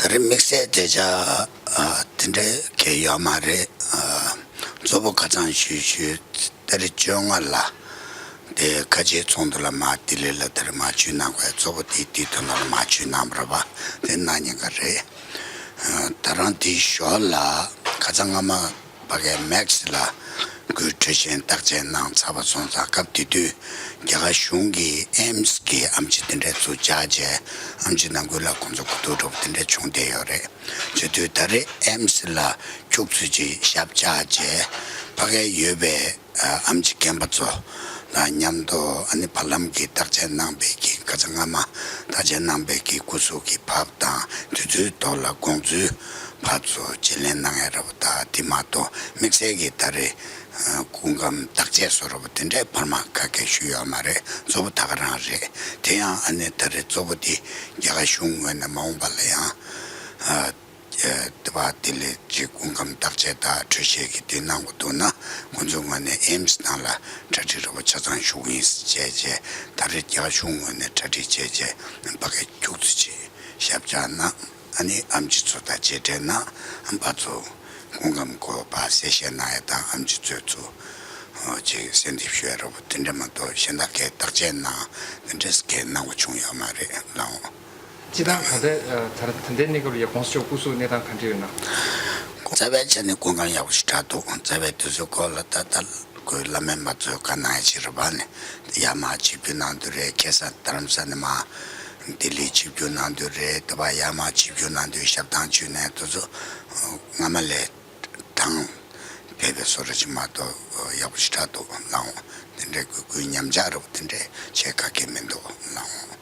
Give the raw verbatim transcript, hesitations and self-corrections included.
རེད། དམིགས་བསལ་དེ་ཆ་ཨ་དེ་འདྲ་གས་ཡོད་མ་རེད། ཨ་གཙོ་བོ་ཁ་སང་ཞུས་ཞུས་ཏ་རིག་བཅོ་ལྔ་ལ་དེ་ཁ་ཆེའི་ཚོགས་འདུ་ལ་མར་ལྡི་ལི་ལ་དེར་མར་ཆུ་གནང་དགོས། གཙོ་བོ་དེ་དེའི་དོན་དག་ལ་མར་ཆུ་གནང་བ་རེད་པ། དེ་གནང་ཉེན་ཁ་རེད། ཨ་ད་རང་དེའི་ཞོར་ལ་ཁ་སང་སྔ་མ་ཕ་གའི་མེག་སི་ལ་སྒོས་འཕྲོད་བཞེས་བརྟག་དཔྱད་གནང་ཚར་བ་སོང་ཙང་། སྐབས་དེ་དུས་རྒྱ་གར་གཞུང་གིས་ཨེམ་སི་གི་ཨེམ་ཆི་དེ་འདྲ་ཚུར་བཅར་བྱས། ཨེམ་ཆི་ནང་ཁུལ་ལ་ཁོང་ཚོ་གོ་བསྡུར་འདྲ་པོ་དེ་འདྲ་བྱུང་བསྡད་ཡོད་རེད། བྱེད་དུས་ད་རེས་ཨེམ་སི་ལ་ཁྱུག་ཙམ་ཅིག་ཞབས་བཅགས་བྱས། ཕ་གིར་ཡོད་པའི་ཨ་ཨེམ་ཆི་རྒན་པ་ཚོ་དང་མཉམ་དུ། ཨ་ནི་བར་ལམ་གྱི་བརྟག་དཔྱད་གནང་པའི་གི་ཁ་སང་སྔ་མ་བརྟག་དཔྱད་གནང་པའི་གི་སྐུ་གཟུགས་ཀྱི་བབ་དང་དུས་ཚོད་ཐོག་ལ་དགོངས་ཚུལ་ཕར་ཚུར་བརྗེ་ལེན་གནང་ཡ་འདྲ་པོ་དང་། དེ་མ་གཏོགས་དམིགས་བསལ་གྱི་ད་རེས་ཨ་སྐུ་ཁམས་བརྟག་དཔྱད་བཟོ་འདྲ་པོ་དེ་འདྲའི་བར་མ་ཁ་སྐད་ཞུས་ཡོད་མ་རེད། གཙོ་བོ་ད་ག་རང་རེད། དེ་ཡང་ཨ་ནི་ད་རེས་གཙོ་བོ་དེ་རྒྱ་གར་གཞུང་ངོས་ནས་མ་འོངས་པ་ལ་ཡང་ཨ་ཨ་དེ་བ་དེ་ལས་ཅིག་སྐུ་ཁམས་བརྟག་དཔྱད་དང་འཕྲོད་བཞེས་ཀྱི་དེ་གནང་དགོས་འདུག་ན། ཁོང་ཚོའི་ངོས་ནས་ཨེམ་སི་ནང་ལ་གྲ་སྒྲིག་འདྲ་པོ་ཆ་ཚང་ཞུ་གི་ཡིན་ཟེར་བྱས་བྱས། ད་རེས་རྒྱ་གར་གཞུང་ངོས་ནས་གྲ་སྒྲིག་བྱས་བྱས་ཕ་གིར་ཁྱུག་ཙམ་ཅིག་ཞབས་བཅགས་གནང་། ཨ་ནི་ཨེམ་ཆི་ཚོ་དང་མཇལ་འཕྲད་གནང་། ཨ་ཕར་ཚུར་སྐུ་ཁམས་སྐོར་ཕར་གསལ་བཤད་གནང་ཡ་དང་། ཨེམ་ཆི་ཚོས་ཚུར་ཨོ་ཅིག་གསལ་འདེབས་ཞུ་ཡ་འདྲ་པོ་དེ་འདྲ་མ་གཏོགས་གཞན་དག་གས་བརྟག་དཔྱད་གནང་དེ་འདྲ་གས་གནང་བ་བྱུང་ཡོད་མ་རེད་ལགས། སྤྱིར་བཏང་ད་ལྟའི་ཨ་ད་ད་ལྟའི་གནས་སྐབས་ལ་ཡ་༸གོང་ས་མཆོག་སྐུ་གཟུགས་གནས་སྟངས་ག་འདྲ་ཡོད་ན། རྩ་བའི་ཆ་ནས་སྐུ་ཁམས་ཡག་པོ་ཞེ་དྲག་འདུག་རྩ་བའི་དུས་ཚོད་སྐོར་ལ་ད་ལྟ་ཁོའི་བླ་སྨན་པ་ཚོས་བཀའ་གནང་ཡ་ཅིག་རེད་པ། ནི་ཡར་མར་ཆིབས་བསྒྱུར་གནང་དུས་རེད། ཁ་སང་རྡ་རམ་ས་ནས་མར་ལྡི་ལི་ཆིབས་བསྒྱུར་གནང་དུས་རེད། དེ་བ་ཡར་མར་ཆིབས་བསྒྱུར་གནང་དུས་ཞབས་ཐང་ཆུད་ནས་དེ་ཚོ་སྔ་མ་ལས་གྲངས་ཕེབས་པའི་བཟོ་འདྲ་ཅིག་མ་གཏོགས་ཡག་པོ་ཞེ་དྲག་འདུག་ལགས། དེ་འདྲའི་གུས་གུས་ཉམས་ཆག་འདྲ་པོ་དེ་འདྲའི་བྱེད་ག་གེ་མི་འདུག་ལགས།